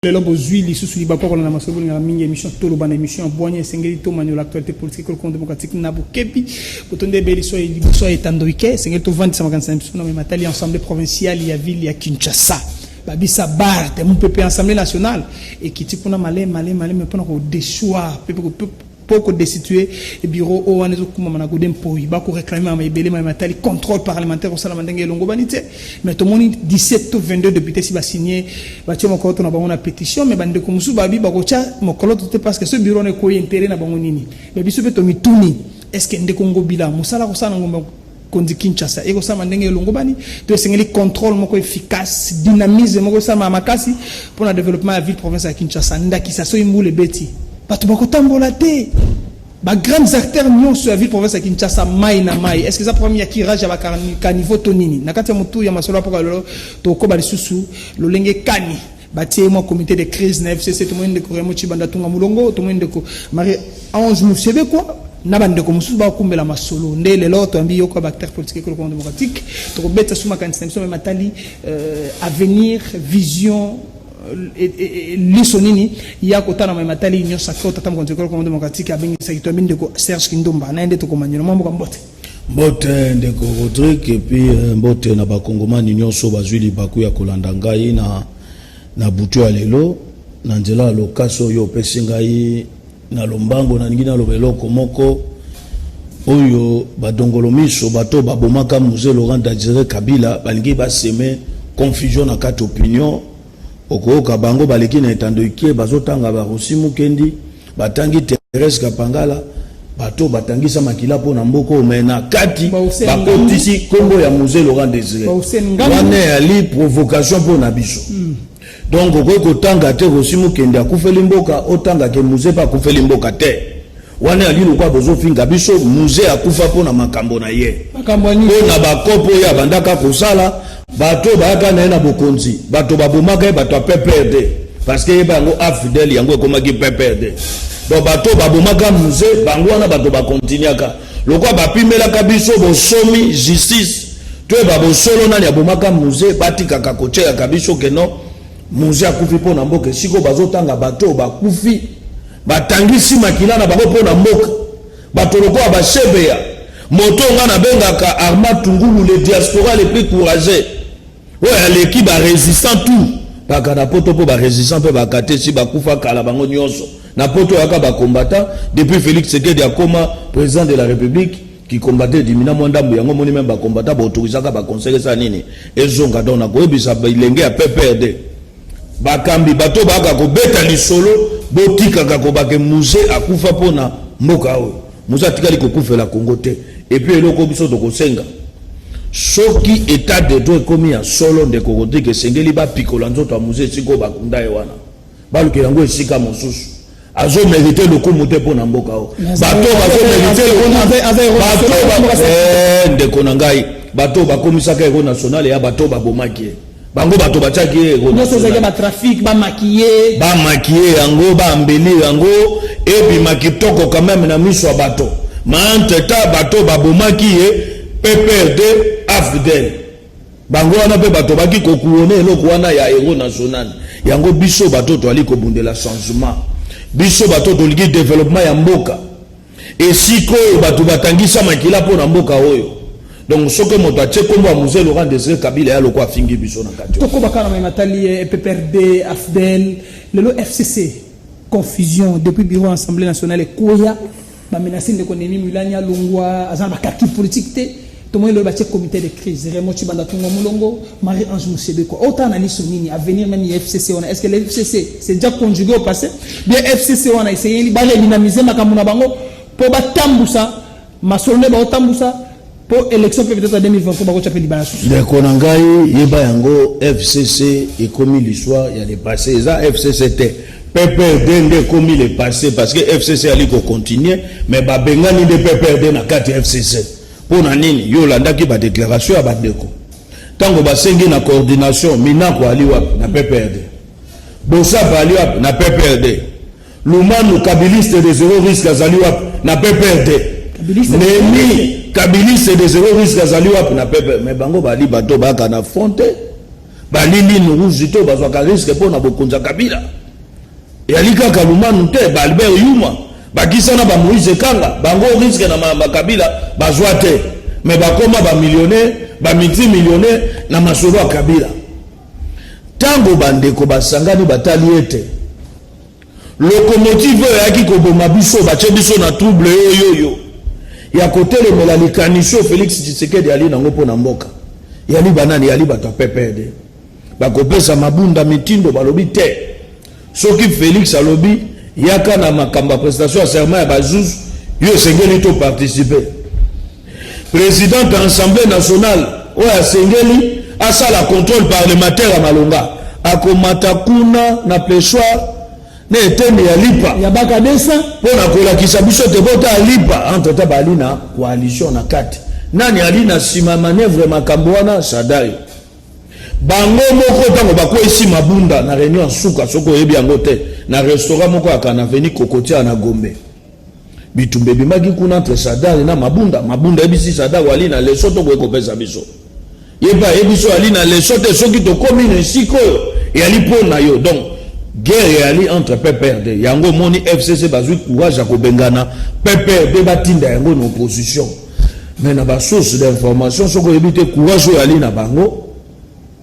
Lelo bozwi lisusu libaku ya kolanda masolo bolingaka mingi, emission Toloba. Na emission ya bwanya, esengeli tomanyola actualité politique ekolo Congo démocratique na bokebi. Botondi ebeli so liboso ya etando ike, esengeli tovandisa makanisi na biso na matali assemblée provinciale ya ville ya Kinshasa. Babisa bar te mopepe, assemblée nationale ekiti kuna maleme maleme maleme mpona kodéchoir mpo kodestituer bureau oyo wana ezokumama na Godé Mpoyi. Bakoréclamer mama ebele ma matali contrôle parlementaire osalama ndenge elongo bani te. Mais tomoni 17 to 22 député si basigné, batie mokoloto na bango na pétition. Mais bandeko mosusu babi bakotya mokoloto te parce que ce bureau wana ekoyi intérêt na bango nini. Mais biso mpe tomituni: est ce que ndeko Ngobila mosala kosala na ngomba kondi Kinshasa ekosalama ndenge elongo bani, to esengeli contrôle moko efficace, dynamisme moko esalama makasi mpona développement ya ville province ya Kinshasa? Ndakisa, soki mbula ebeti, bato bakotambola te, bagrandes artères nyonso ya ville province ya Kinshasa mai na mai. Est ce que eza problème ya curage ya bacaniveau to nini? Na kati ya motu ya masolo ya mpoka lelo, tokoba lisusu lolenge kani batie mwa comité de crise na FCC. Tomoni ndeko Raymond Tshibanda Tunga Mulongo, tomoni ndeko Marie Ange Musebekwa na bandeko mosusu bakokumbela masolo. Nde lelo toyambi yoko baacteur politique ekolo Congo démocratique. Tokobeta su makanisi na biso me matali avenir, vision, liso nini ya kotala ma matali union sacrée. Tata mokonzi ekolo Congo démocratique abengisaki. Toyambi ndeko Serge Kindomba na ye nde tokomanyela mwa mboka. Mbote. Mbote, ndeko Rodrigue, et puis mbote na bakongomani nyonso bazwi libaku ya kolanda ngai na butu ya lelo na nzela ya lokasi oyo opesi ngai na lombango. Nalingi naloba eloko moko oyo badongolo miso, bato babomaka Mzee Laurent Désiré Kabila, balingi basemer confusion na kati opinion. Okoyoka bango baleki na etando ike, bazotanga baRossy Mukendi, batangi Thérèse Kapangala, bato batangisa makila mpo na mboka oyo, mais na kati bakotisi nkombo ya Mzee Laurent Désiré. Wana eyali provocation mpo na biso. Donc okoki kotanga te Rossy Mukendi akufeli mboka, otangake Mzee mpe akufeli mboka te. Wana yali lokwa bozofinga biso. Mzee akufa mpo na makambo na ye, mpo na bakopo oyo abandaka kosala. Bato bayaka na ye na bokonzi, bato babomaka ye, bato ya PPRD, parce que yeba yango, AFDL yango ekomaki PPRD. Donc bato babomaka Mzee, bango wana bato bakontinuaka lokwa bapimelaka biso bosomi, justice, toyeba bosolo nani abomaka Mzee. Batikaka kotielaka biso keno Mzee akufi mpo na mboka. Esika bazotanga bato oyo bakufi, batangisi makila na bango mpo na mboka, bato lokola baShebeya, moto nga nabengaka Armand Tungulu, le diaspora le plus courageux, oyo aleki barésistant tout baka na poto, mpo barésistant mpe baka te si bakufa kala bango nyonso na poto. Oyaka bacombattant depuis Félix Tshisekedi akoma président de la République, qui combattait dimina mwa ndambo yango. Moni même bacombattant baautorisaka baconseil esa nini ezonga. Donc nakoyebisa bilenge ya PPRD, bakambi, bato bayaka kobeta lisolo, botikaka kobake Mzee akufa mpona mboka oyo. Mzee atikali kokufela Kongo te. Et puis eloko biso tokosenga, soki état de droit ekomi ya solo, ndeko Rodrigue, esengeli bapikola nzoto ya Mzee esika oyo bakunda ye wana, balukela yango esika mosusu. Azomérite lokumu te mpo na mboka oyo. Bato bazomérite, ndeko na ngai, bato bakomisaka héros national ya bato babomaki ye, bango bato batiaki ye. Nyonso ezalaki batrafic, bamaquiller. Bamaquiller yango, baembellir yango, ebima kitoko quand même na miso ya bato. Ma entre-temps bato babomaki ye, PPRD, AFDL, bango wana mpe bato baki kocouronner eloko wana ya héros national. Yango biso bato toali kobundela changement, biso bato tolingi développement ya mboka, esika oyo bato batangisa makila mpo na mboka oyo. Donc soki moto atie nkombo ya Mzee Laurent Désiré Kabila, ya loko afingi biso na kati. Tokoba kaka na matali PPRD, AFDL. Lelo FCC, confusion depuis bureau assemblée nationale ekoya. Bamenace ndeko Néhémie Mwilanya alongwa, aza na bacalcul politique te. Tomoni lelo batie comité de crise, Raymond Tshibanda Tunga Mulongo, Marie Ange Musebekwa. Otala na liso nini avenir même ya FCC wana? Est ce que le FCC, c'est déjà conjugué au passé? Bien, FCC wana esengeli baredynamiser makambo na bango mpo batambusa masolo nde baotambusa mpo élection mpe peut-être 2023 bakotya mpe libala susu. Ndeko na ngai, yeba yango, FCC ekomi l'histoire ya le passé. Eza FCC te, PPRD nde ekomi le passé, parce que FCC ali kocontinue, mais babengani nde PPRD na kati ya FCC. Mpo na nini? Yo olandaki badéclaration ya bandeko ntango basengi na coordination. Minako ali wapi na PPRD? Bosapa ali wapi na PPRD? Lumanu, kabiliste de zéro risque, azali wapi na PPRD? Néhémie, kabiliste de zéro risque, azali wapi na PPRD? Mais bango bali bato bayaka na front te. Bali ligne rouge te, bazwaka risque mpo na bokonzi ya Kabila. Eyali kaka Lumanu te, ba Albert Yuma, bakisa na ba Moïse Ekanga, bango risque na ma Kabila bazwa te, mais bakoma ba millionnaire, ba multimillionnaire na masolo ya Kabila. Ntango bandeko basangani, batali ete locomotive oyo eyaki koboma biso, batie biso na trouble oyo oyo ya kotelemela likanisi oyo Félix Tshisekedi ali nango mpo na mboka, yali banani? Yali bato ya PPRD. Bakopesa Mabunda mitindo, balobi te, soki Félix alobi yaka na makambo ya prestation ya serment ya bazuzu, yo esengeli to participer. Président ya Assemblée nationale oyo asengeli asala contrôle parlementaire ya malonga, akomata kuna na perchoir na eteni ya lipa ya bakadesa mpo na kolakisa biso te bota ya lipa. Entre temps bali na coalition na kati, nani ali na nsima manœuvre makambo wana? Shadary. Bango moko, ntango bakweyisi Mabunda na réunion ya suka, soki oyebi yango te, na restaurant moko ya Kanaveni Kokotia na Gombe, bitumba ebimaki kuna entre Shadary na Mabunda. Mabunda ayebisi Shadary: ali na leso tokoki kopesa biso. Ye mpe ayebi so ali na leso te, soki tokómi na esika oyo eyali mpo na yo. Donc guerre eyali entre PPRD. Yango omoni FCC bazwi courage ya kobengana PPRD, batinda yango na opposition. Mais na basource d'information, soki oyebi te courage oyo ali na bango,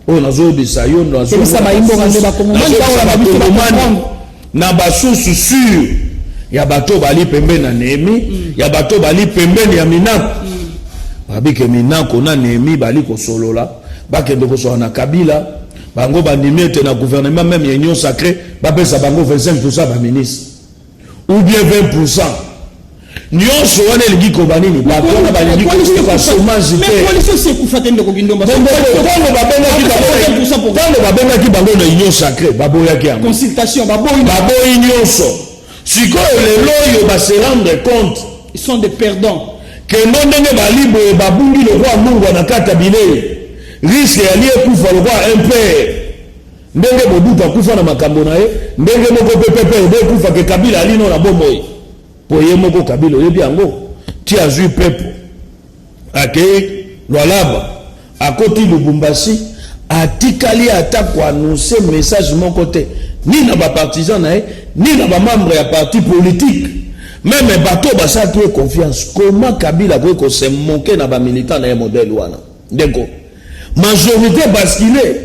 oyo nazoyebisa yo, Bakongomani na basource sûre ya bato bali pembeni na Nehemi, ya bato bali pembeni ya Minako, babike Minako na Nehemi bali kosolola, bakende kosolola na Kabila. Bango bandimi ete na gouvernement même ya Union sacrée bapesa bango 25 % baministre ou bien 20 %. Nyonso wana elingi koba nini? Bato wana balingi kosuka chômage te. Ntango babengaki bango na Union sacrée, baboyaki yango. Consultation, baboyi nyonso. Sikoyo lelo oyo base rendre compte ils sont des perdants. Kendo ndenge bali boye, babungi lokwa mungwa na kati ya bilei. Risque yali ekufa lokwa MPR, ndenge Mobutu akufa na makambo na ye, ndenge moko mpe PPRD ekufa ke Kabila alino na bomoi. Mpo ye moko Kabila, oyebi yango, ti azwi pepo, akei Lwalaba, akoti Lubumbashi, atikali ata koannonce message moko te, ni na bapartisan na ye, ni na bamembre ya parti politique, même bato basalaki ye confiance. Comment Kabila akoki kose moquer na bamilitant na ye modèle wana? Ndeko, majorité bascule,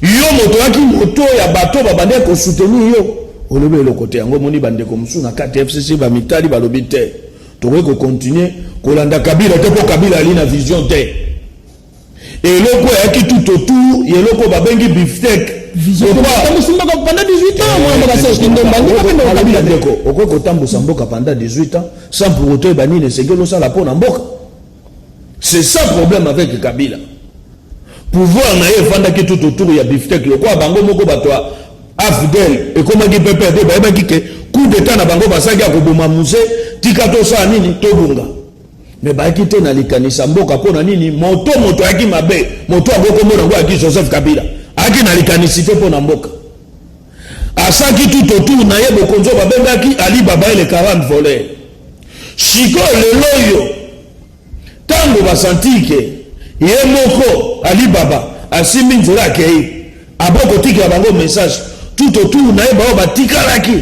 yo moto oyaki, moto ya bato babandaki kosoutenir yo, olobi eloko te. Yango omoni bandeko mosusu na kati ya FCC bamitali, balobi te, tokoki kocontinue kolanda Kabila te, mpo Kabila ali na vision te. Eloko eyaki tout autour, eloko babengi bifteck. Pendant 18 ans, mwana mboka Serge Kindomba. Ndeko, okoki kotambusa mboka pendant 18 ans sans pour autant oyeba nini esengeli osala mpo na mboka. C'est ça problème avec Kabila. Pouvoir na ye efandaki tout autour ya bifteck. Lokola bango moko bato ya AFDL ekomaki PPRD, bayebaki ke coup d'état na bango basalaki ya koboma Mzee, tika tosala nini, tobunga. Me bayaki te na likanisa mboka. Mpo na nini? Moto ayaki mabe, moto yango kombo nango ayaki Joseph Kabila, ayaki na likanisi te mpo na mboka. Asaki tout autour na ye bokonzi oyo babengaki Ali Baba et les 40 voleurs. Sikoyo lelo oyo, ntango basanti ke ye moko Ali Baba asimbi nzela, akei, abokotikela bango message, tout autour na ye bao batikalaki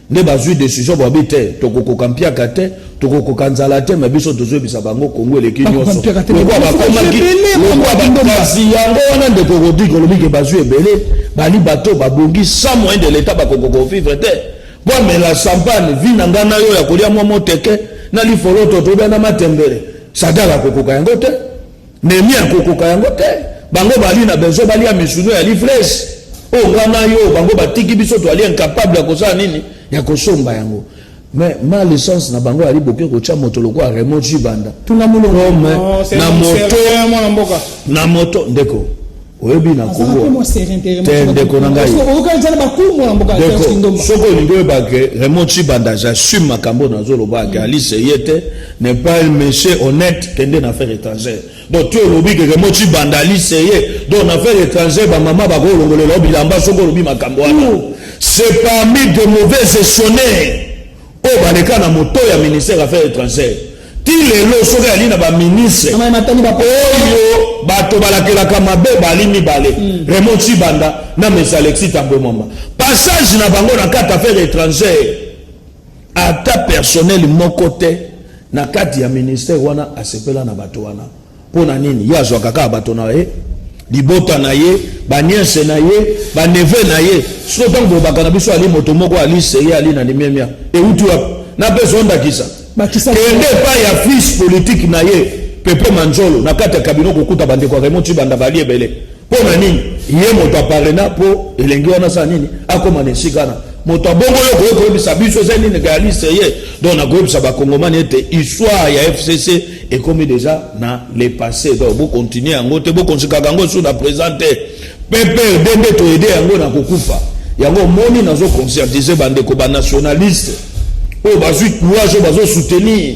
nde bazwi décision, babi te, tokokoka mpiaka te, tokokoka nzala te. Me biso tozoyebisa bango, Kongo eleki nyonso. Kasi yango wana, ndeko Rodrigue, olobi ke bazwi ebele, bali bato babongi sans moyen de l'État, bakokoka kovivre te. Po amela champagne, vi na ngai na yo ya kolia mwa moteke na lifoloto, toyeba na matembele, Shadary akokoka yango te, Nehemi akokoka yango te. Bango bali na besoin balia misuni ya lifrese oyo nga na yo, bango batiki biso, toali incapable ya kosala nini, ya kosomba yango. Mais malchance na bango ali boke kotya moto lokola Raymond Tshibanda na moto, na moto. Ndeko, oyebi na Kongo te, ndeko na ngai, soki olingi oyeba ke Raymond Tshibanda, j'assume makambo nazoloba, ke alice ye te n'est pas un monsieur honnête, kende na affaire étrangère. Donc ti olobi ke Raymond Tshibanda alice ye, donc na affaire étrangère bamama bakolongolela bilamba soki olobi makambo wana. C'est parmi de mauvais gestionnaires oyo baleka na moto ya ministère affaires étrangères. Ti lelo soki ali na baministre oyo bato balakelaka mabe, bali mibale, Raymond Tshibanda na Mesa Alexis Tambwe Mwamba. Passage na bango na kati affaire étrangère, ata personnel moko te na kati ya ministère wana asepela na bato wana. Mpo na nini? Ye azwaka kaka bato na ye, libota na ye, banièces na ye, baneveux na ye. Soki ntango bolobaka na biso, ali moto moko ali seye, ali na limemia, euti wapi? Napesa ondakisa. Kende epai ya fils politique na ye, Pepe Manzolo, na kati ya cabinet, kokuta bandeko ya Raymond Tshibanda bali ebele. Mpo na nini? Ye moto aparena mpo elengi wana asala nini? Akóma na esika na moto abongo. Yo koye koyebisa biso eza nini réaliste ye. Donc nakoyebisa bakongomani ete histoire ya FCC ekomi déjà na le passé. Donc bocontinue yango te, bokonsikaka yango su na présent te. PPRD nde toyede yango na kokufa. Yango omoni, nazoconscientiser bandeko banationaliste oyo bazwi courage, oyo bazosoutenir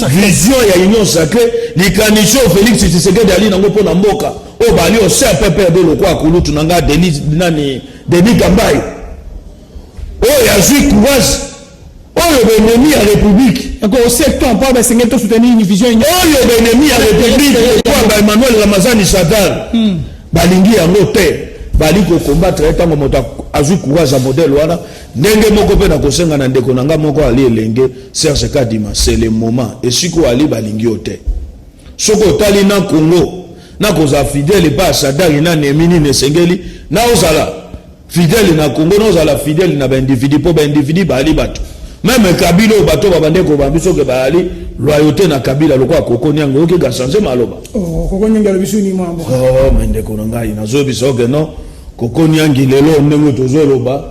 vision ya Union sacrée, likanisi oyo Félix Tshisekedi ali nango mpo na mboka, oyo bali ose ya PPRD, lokwa kulutu na nga Denis, nani, Denis Kambai, oyo azwi courage, oyo baennemi ya République. Secteur mpo basengeli tosoutenir une vision. Oyo baennemi ya République lokola ba Emmanuel Ramazani Shadary balingi yango te, bali kocombattre ye. Ntango moto azwi courage ya modèle wana, ndenge moko mpe na kosenga na ndeko na nga moko ali elenge, Serge Kadima, c'est le moment. Esika oyo ali, balingi yo te. Soki otali na Congo, nakozala fidèle epai ya Shadary na Nemi nini, esengeli na ozala fidèle na Congo, na ozala fidèle na baindividu, mpo baindividu baali bato. Même Kabila, oyo bato babande koba biso ke bayali loyauté na Kabila, lokola Koko Niango, oyoki kachange maloba. Oh, Koko Niangi alobi suni mwana mboka. Oh, mais ndeko na ngai, nazoyebisa oke non, Koko Niangi lelo ndenge tozoloba,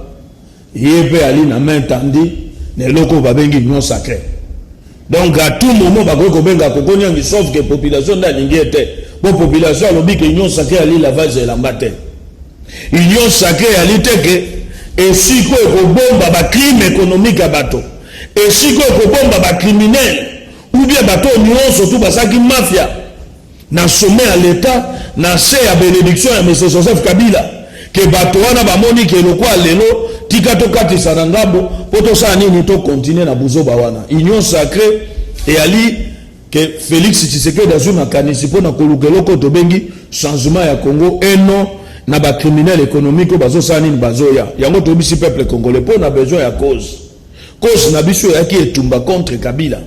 ye mpe ali na main tendue na eloko oyo babengi Union sacrée. Donc à tout moment bakoki kobenga Koko Niangi, sauf que population nde alingi ye te, po population alobi ke Union sacrée ali lavage elamba te. Union sacrée ali te ke esika oyo ekobomba bacrime économique ya bato, esika oyo ekobomba bacriminel ou bien bato oyo nyonso tu basalaki mafia na sommet ya l'État, na se ya bénédiction ya Monsieur Joseph Kabila, ke bato wana bamoni ke lokwa lelo tika tokatisa na ngambo mpo tosala nini? Tokontinue na buzoba wana. Union sacrée eyali ke Félix Tshisekedi azwi makanisi mpo na koluka eloko tobengi changement ya Congo, eno na bacriminel économique oyo bazosala nini? Bazoya. Yango toyebisi peuple congolais, mpo na besoin ya cause, cause na biso eyaki etumba contre Kabila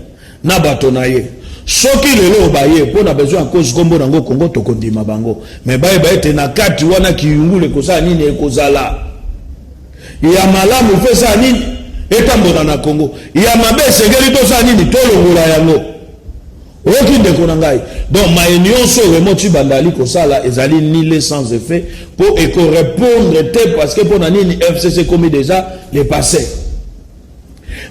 na bato na ye. Soki lelo baye mpo na besoin ya cause, nkombo nango Congo, tokondima bango, mais bayeba ete na kati wana kiyungulu ekozala nini? Ekozala ya malamu mpe esala nini? Etambola na Congo. Ya mabe esengeli tosala nini? Tolongola yango. Oyoki, ndeko na ngai? Donc maye nyonso Raymond Tshibanda ali kosala ezali nul, sans effet, mpo ekorépondre te. Parce que mpo na nini? FCC ekomi déjà le passé.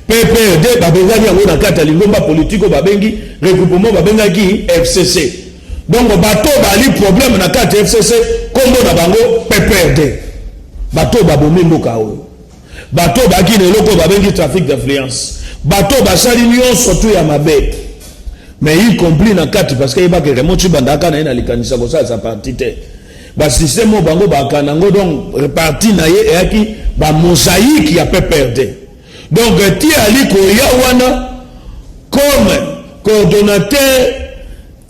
PPRD babengaki yango na kati ya lingomba politike oyo babengi regroupement, babengaki FCC. Donc bato bali problème na kati ya FCC, nkombo na bango PPRD. Bato babomi mboka oyo, bato baki na eloko oyo babengi trafic d'influence, bato basali nyonso tu ya mabe, mais y compris na kati, parce que yebaka Raymond Tshibanda aka na ye na likanisa kosalisa parti te. Basystème oyo bango bakana yango, donc parti na ye eyaki bamosaïque ya PPRD. Donc ti ali koya wana comme coordonnateur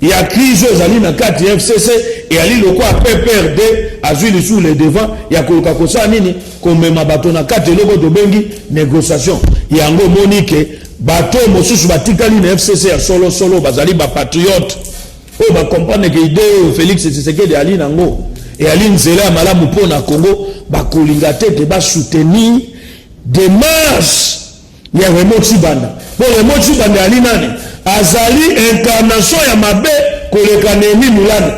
ya crise oyo ezali na kati ya FCC, eyali lokola PPRD azwi lisusu le devant ya koluka kosala nini? Komema bato na kati eloko tobengi négociation. Yango omoni ke bato mosusu batikali na FCC ya solosolo, bazali bapatriote oyo bacomprendre ke idée oyo Félix Tshisekedi ali nango eyali nzela ya malamu mpo na Congo. Bakolinga te ke basoutenir démarche ya Raymond Tshibanda, mpo Raymond Tshibanda ali nani? Azali incarnation ya mabe koleka Néhémie Mwilanya.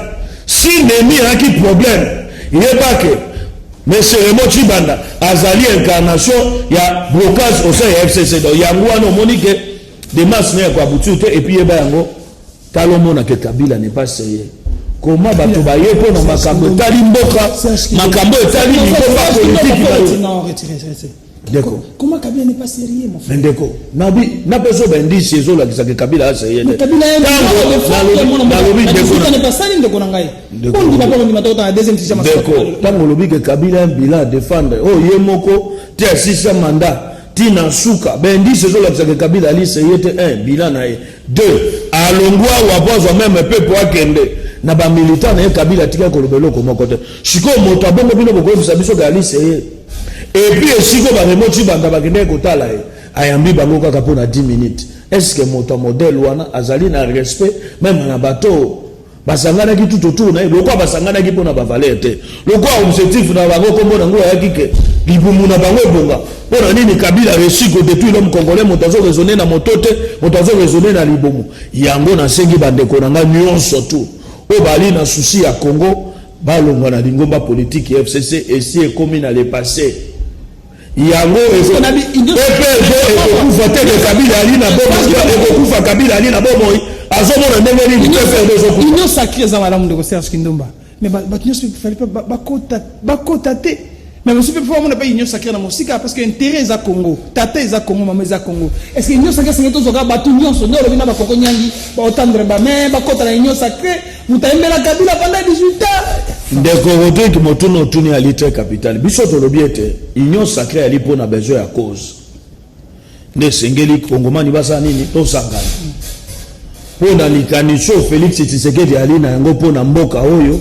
Si Néhémie ayaki problème, yebake monsieur Raymond Tshibanda azali incarnation ya blocage au sein ya FCC. Donc yango wana omoni ke démarche na ya koaboutir te. Et puis yeba yango, tala, omona ke Kabila n'est pas sérieux. Koma bato baye mpo na makambo etali mboka, makambo etali lingomba politike na yo. Non, retirez, retirez. Ndeko. Comment Kabila n'est pas sérieux, mon frère? Ndeko, nabi napesa baindice ezolakisaka Kabila asérieux te. Kabila ye Nalobi, ndeko n'est pas sali, ndeko na ngai. Ondima mpo ondima tokota na deuxième sujet. Ndeko, ntango olobi ke Kabila un bilan à défendre, oyo ye moko te asisa mandat. Ti na suka, ba indices ezolakisa ke Kabila ali seye te, un, bilan na ye, deux, alongwa awa po azwa meme pepo akende na ba militants na ye, Kabila atikali koloba eloko moko te. Sikoyo moto abongo bino bokoyebisa biso ke ali seye? Et puis esika oyo ba Raymond Tshibanda bakendaki kotala ye, ayambi bango kaka po na 10 minutes. Est-ce que moto ya modèle wana azali na respect meme na bato oyo Basanganaki tout autour na ye lokola basanganaki mpo na ba valeurs te, lokola objectif na bango kombo na ngo ayaki ke libumu na bango ebonga. Mpo na nini Kabila a reussi ko detruire l'homme congolais? Moto azo raisonner na moto te, moto azo raisonner na libumu. Yango nasengi ba ndeko na nga nionso tout oyo bali na souci ya Congo balongwa na lingomba politique ya FCC, esi ekomi na le passe. Yango PPRD ekokufa te ke Kabila ali na bomoi, ekokufa Kabila ali na bomoi, azomona ndenge nini PPRD ezokufa. Union sacrée eza malamu ndeko Serge Kindomba, mais bato nyonso fallait pas bakota bakota te. Mais mosusu mpe bamona mpe union sacrée na mosika parce que intérêt eza Congo, tata eza Congo, mama eza Congo. Est-ce que union sacrée esengeli tozwaka bato nyonso nde olobi na bakoko nyangi baotandre ba mais bakota na union sacrée moto ayembela Kabila pendant 18 ans? Ndeko Rodrigue, motuna otuni ali très capital. Biso tolobi ete union sacree ali mpo na besoin ya cause nde esengeli kongomani basala nini, tosangana mpo na likanisi oyo Felix Tshisekedi ali na yango mpo na mboka oyo,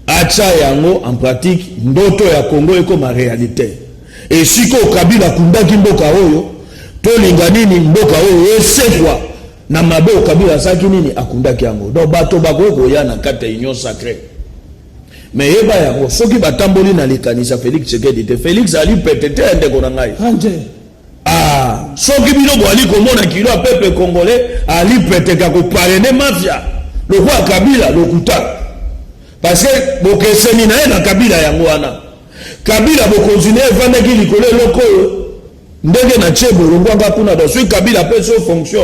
atya yango en pratique, ndoto ya Congo ekoma realite. Esika oyo Kabila akundaki mboka oyo, tolinga nini mboka oyo esekwa na mabe oyo Kabila asalaki nini, akundaki yango. Donc bato bakoki koya na kati ya union sacree, mais yeba yango, soki batamboli na likanisi ya Felix Tshisekedi te, Felix ali pete te, ndeko na ngai. Ah, soki bino boali komona kilo ya peuple congolais ali pete ka koparrainer mafia lokola Kabila, lokuta. Parce que bokeseni na ye na Kabila yango wana. Kabila bokonzi na ye evandaki likolo eloko oyo ndenge na tie bolongwa nga kuna. Donc soki Kabila apesi yo fonction,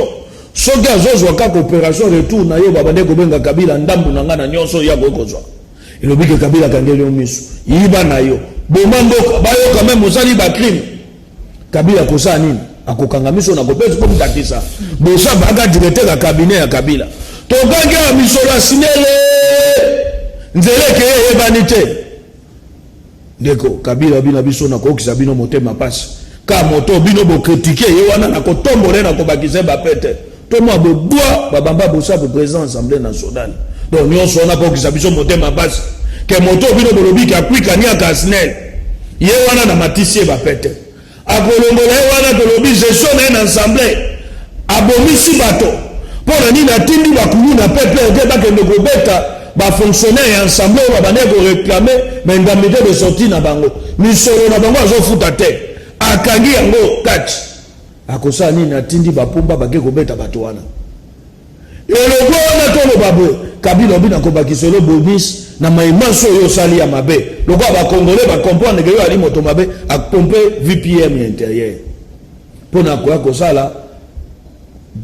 soki azozwa kaka opération retour na yo, babande kobenga Kabila ndambu na nga na nyonso oyo akoki kozwa, elobi ke Kabila akangeli yo miso, yiba na yo, boma mboka, bayoka meme osali bacrime, Kabila akosala nini? Akokanga miso na kopesa mpo ndakisa bosa baka directeur ya cabinet ya Kabila, tokangi awa misolo ya sinele, nzela ekeye eyebani te. Ndeko Kabila bina biso nakokisa bino motema pasi ka moto bino bokritike ye wana, nakotombola ye, nakobakisa ye bapete to mwa bobwa babamba bosapo président assemblée nationale. Donc nyonso wana kokisa biso motema pasi ke moto bino bolobi ke akwika niaka SNEL, ye wana na matisi ye bapete, akolongola ye wana. Tolobi gestion na ye na assemblée, abomisi bato. Mpo na nini atindi bakulu na PPRD bakende kobeta bafonctionnaire ya assemblée oyo babandaki koréclamer baindemnité de sortie na bango? Misolo na bango azofuta te, akangi yango kati. Akosala nini? Atindi bapumba bake kobeta bato wana. Eloko wana toloba boye, Kabila obi nakobakisa elo bonus na maimanso oyo osali ya mabe, lokola bakongole bacomprendre ke yo ali moto mabe, apompe VPM ya intérieur mpo na koya kosala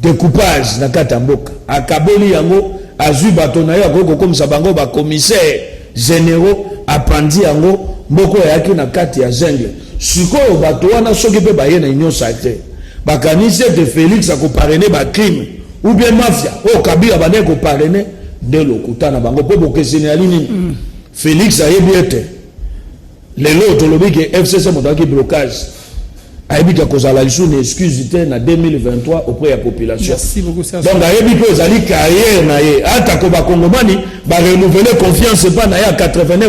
découpage na kati ya mboka. Akaboli yango, azwi bato na ye, akoki kokomisa bango bacommissaire généraux, apandi yango mboka oyo ayaki na kati ya jungle. Sikoyo bato wana soki mpe baye na union sacrée, bakanisi ete Félix akoparrainer bacrime ou bien mafia oyo Kabila bandeki koparrainer, nde lokuta na bango. Mpo bokeseni ali nini? Félix ayebi ete lelo tolobi ke FCC moto ayaki blocage, ayebi ke kozala lisusu na excuse te na 2023 auprès ya population. Merci beaucoup, Serge. Donc ayebi mpe ezali carrière na ye, atako bakongomani barenouveler confiance epa na ye ya 89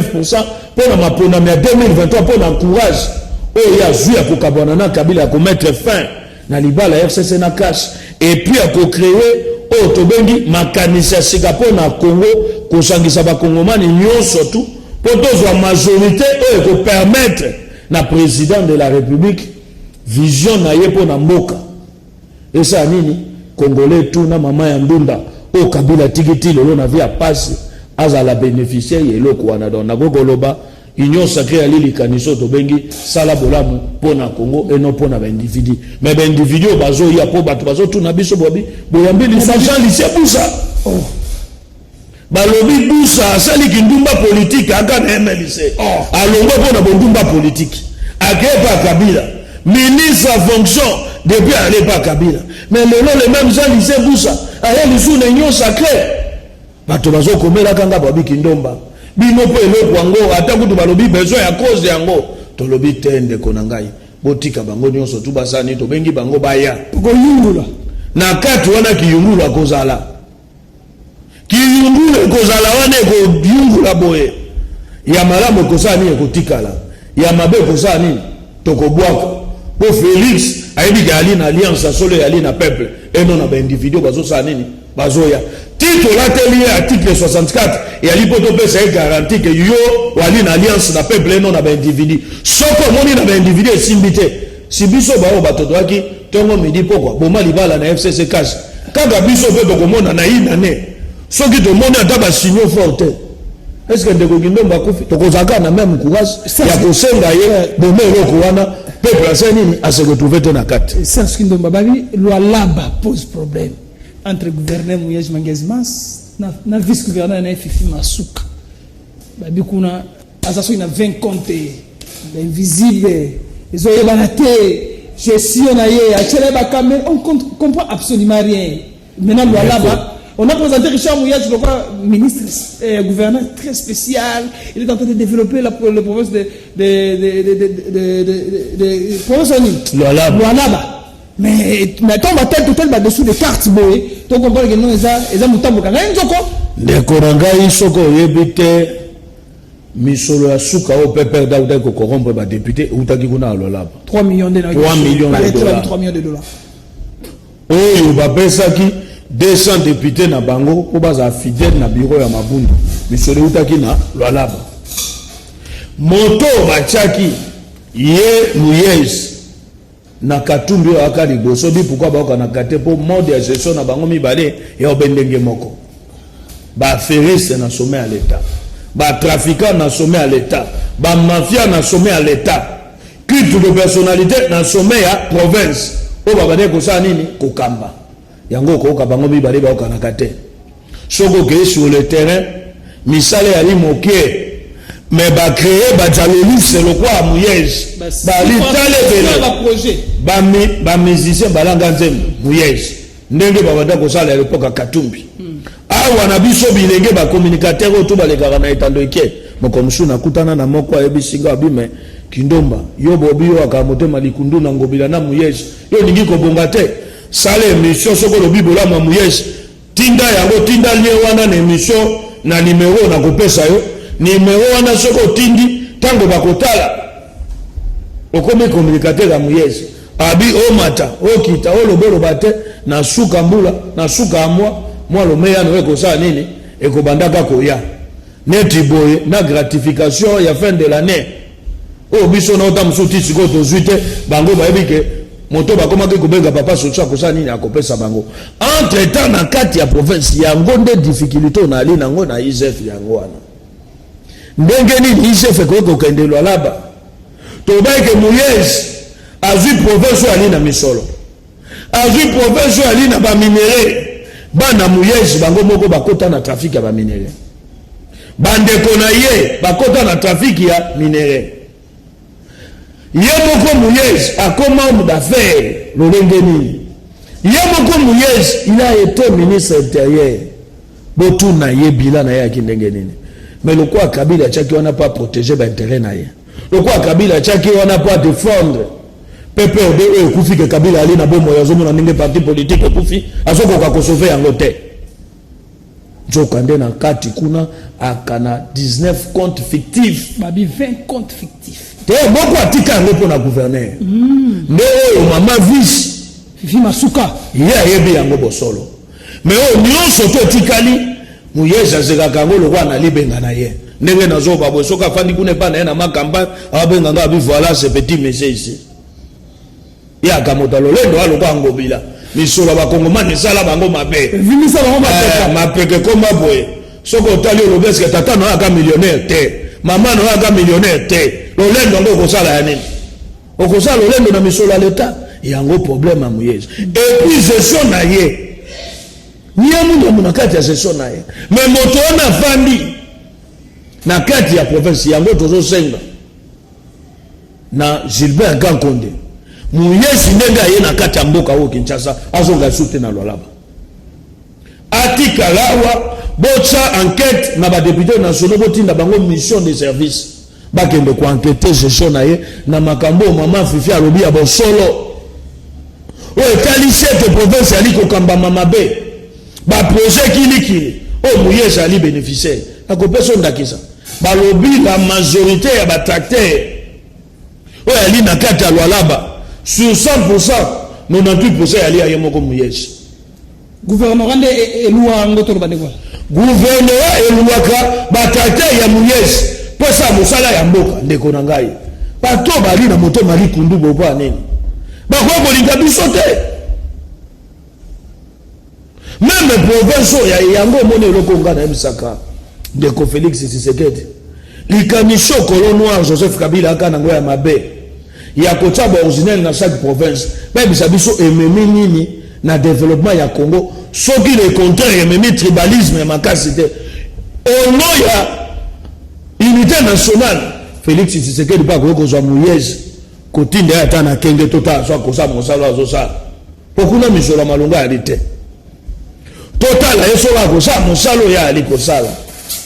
mpo na maponami ya 2023, mpo na courage oyo ye azwi ya kokabwana na Kabila, ya komettre fin na libala ya FCC na CACH, et puis ya kocréer oyo tobengi makanisi ya sika mpo na Congo, kosangisa bakongomani nyonso tu mpo tozwa majorité oyo ekopermettre na président de la République vision na ye mpo na mboka esala nini. Congolais tu na mama ya ndunda oyo Kabila atiki ti lelo na vie ya pasi azala bénéficiaire ya eloko wana. Donc nakoki koloba union sacrée ali likanisi oyo tobengi sala bolamu mpo na Congo eno mpo na baindividu. Mais baindividu oyo bazoya, mpo bato bazotuna biso, bobi boyambi lisusu Jean Lucien Busa. Oh. Balobi Busa asaliki ndumba politique aka na MLC. Oh. Alongwa mpo na bondumba politique, akeye pa Kabila, ministre ya fonction depuis ale pa Kabila. Mais lelo le même Jean Lucien Busa aye lisusu na union sacrée. Bato bazokomelaka nga babiki ndomba bino mpo eloko yango, ata kutu balobi besoin ya cause yango, tolobi te. Ndeko na ngai. Botika bango nyonso tu basala nini, tobengi bango baya. Tokoyungula. Na kati wana kiyungulu akozala. Kiyungulu ekozala wana, ekoyungula boye. Ya malamu ekosala nini? Ekotikala. Ya mabe ekosala nini? Tokobwaka. Po Felix ayebi ke ali na alliance ya solo, eyali na peuple et non na ba individu bazosala nini? Bazoya. Ti tolateli ye article 64 eyali mpo topesa ye garantie ke yo wali na alliance na peuple et non na ba individu. Soki omoni na ba individu esimbi te, si biso baoyo bato toyaki ntongo midi pokwa boma libala na FCC cash, kaka biso mpe tokomona na inane. Soki tomoni ata ba signaux fort te, est ce que ndeko Kindomba akufi, tokozala kaka na même courage ya kosenga ye boma eloko wana, peuple asali nini, ase retrouve te na kati. Serge Kindomba, babi Lualaba pose problème entre gouverneur Muyej Mangez Mas na vice gouverneur na ye Fifi Masuka. Babi kuna aza soki na 20 compte invisible, ezoyebana te gestion na ye, atiela ye bakamera, on comprend absolument rien. Maintenant Lualaba, on a présenté Richard Muyej lokola ministre, gouverneur très spécial. Il est en train de développer la province de province nini? Lualaba. Lualaba. Mais attends, ba tel tel ba dessous des cartes boye, to comprendre que non, eza mutambo kanga nzoko. Ndeko na ngai, soki oyebi te, misolo ya suka oyo PPRD autaki kocorrompre badéputé eutaki kuna ya Lualaba. 3 millions de 3 millions de dollars. 3 millions de dollars. Oyo bapesaki 200 député na bango mpo bazala fidèle na bureau ya Mabundu, misolo eutaki na Lualaba. Moto batiaki ye Muyej na Katumbi oyo aka liboso bi, pourquoi baokanaka te? Mpo mode ya gestion na bango mibale ya obe ndenge moko: baaffairistes na sommet ya l'État, batrafiquant na sommet ya l'État, bamafia na sommet ya l'État, culte de personnalité na sommet ya province oyo babandaki kosala nini? Kokamba yango. Okoyoka bango mibale bayokanaka te. Soki okei sur le terrain, misala eyali moke, mais bacréer badiaboliste lokola Muyej, bali tala ebele bamusicien balanga nzembo Muyej ndenge babanda kosala ya lepoka Katumbi. Awa na biso bilenge bacommunicateur oyo to balekaka na etando eke, moko mosusu nakutana na moko, ayebisi nga abi: "Me Kindomba, yo bobi yo aka motema likundu na Ngobila na Muyej, yo olingi kobonga te. Sala émission, soki olobi bolamu ya Muyej, tinda yango, tinda lien wana na émission na nimero nakopesa yo." Nimero wana soki otindi, ntango bakotala, okomi communicateur ya Muyej. Abi omata okita, oloba oloba te, na suka mbula, na suka ya mwa mwa lomeyano oyo ekosala nini? Ekobandaka koya neti boye na gratification ya fin de l'année oyo biso na ota mosusu ti sikoyo tozwi te. Bango bayebi ke moto bakomaki kobenga papa soso akosala nini? Akopesa bango. Entre temps, na kati ya province yango nde difficulté oyo naali nango na IGF yango wana. Ndenge nini IGF ekoki kokende Lualaba? Tobai ke Muyej azwi province oyo ali na misolo, azwi province oyo ali na baminerais. Bana Muyej bango moko bakota na trafic ya baminerais, bandeko na ye bakota na trafic ya minerais. Ye moko Muyej akoma homme d'affaires lolenge nini? Ye moko Muyej, il a été ministre intérieur. Botuna ye bilan na ye yaki ndenge nini. Mais lokola Kabila atiaki wana mpo aprotéger baintérêt na ye, lokola Kabila atiaki wana mpo adéfendre PPRD oyo ekufi, ke Kabila ali na bomoi, azomona ndenge parti politique ekufi, azokoka kosauver yango te. Nzoka nde na kati kuna aka na 19 compte fictif. Babi 20 compte fictif. Te, moko atika yango mpo na gouverneur nde oyo mama vice. Fifi Masuka. Ye ayebi yango bosolo. Mais oyo nyonso to etikali, Muyej azekaka yango lokola na libenga na ye. Ndenge nazoba boye, soki afandi kuna epai na ye na makamba, abenga nga, abi: "Voilà ce petit monsieur ici." Ye aka moto alolendo alokola Ngobila. Misolo ya bakongomani esala bango mabe. Vimisa bango mapeka. Mapeka ekoma boye. Soki otali, olobi: "Eske tata na oyo aka millionnaire te? Mama na oyo aka millionnaire te?" Lolendo yango okosala ya nini? Okosala lolendo na misolo ya leta yango. Problème ya Muyej et puis gestion na ye, niamunyamu na kati ya gestion na ye. Mais moto wana afandi na kati ya province yango, tozosenga na Gilbert Kankonde, Muyej ndenge aye na kati ya mboka oyo Kinshasa, azonga esu te na Lualaba, atikala awa. Botya enquête na badéputé nationaux, botinda bango mission de service. Bakende koenquêter gestion na ye na makambo oyo mama Fifi alobi ya bosolo. Oyo etalisi ete province ezali kokambama mabe. Baprojet kilikili oyo Muyej azali bénéficiaire. Nakopesa ndakisa. Balobi la majorité ya batracteur oyo ali na kati ya Lualaba, sur 100%, 98% yali ya ye moko Muyej. Gouvernorat nde eluwa yango, toloba ndenge wana. Gouvernorat eluwaka batracteur ya Muyej mpo esala mosala ya mboka. Ndeko na ngai, bato bali na motema likundu bopo ya nini? Bakoki kolinga biso te. Même province oyo yango omoni, eloko ngai nayebisaka ndeko Félix Tshisekedi, likanisi colon noir Joseph Kabila aka nango ya mabe ya kotia baoriginel na chaque province, bayebisa biso ememi nini na développement ya Congo? Soki le contraire, ememi tribalisme ya makasi te. Au nom ya unité nationale, Félix Tshisekedi mpe akoki kozwa Muyej, kotinda ye ata na Kenge, to ta azwa kosala mosala azosala, mpo kuna misolo ya malonga yali te. Totala ye soki akosala mosala oyo ali kosala.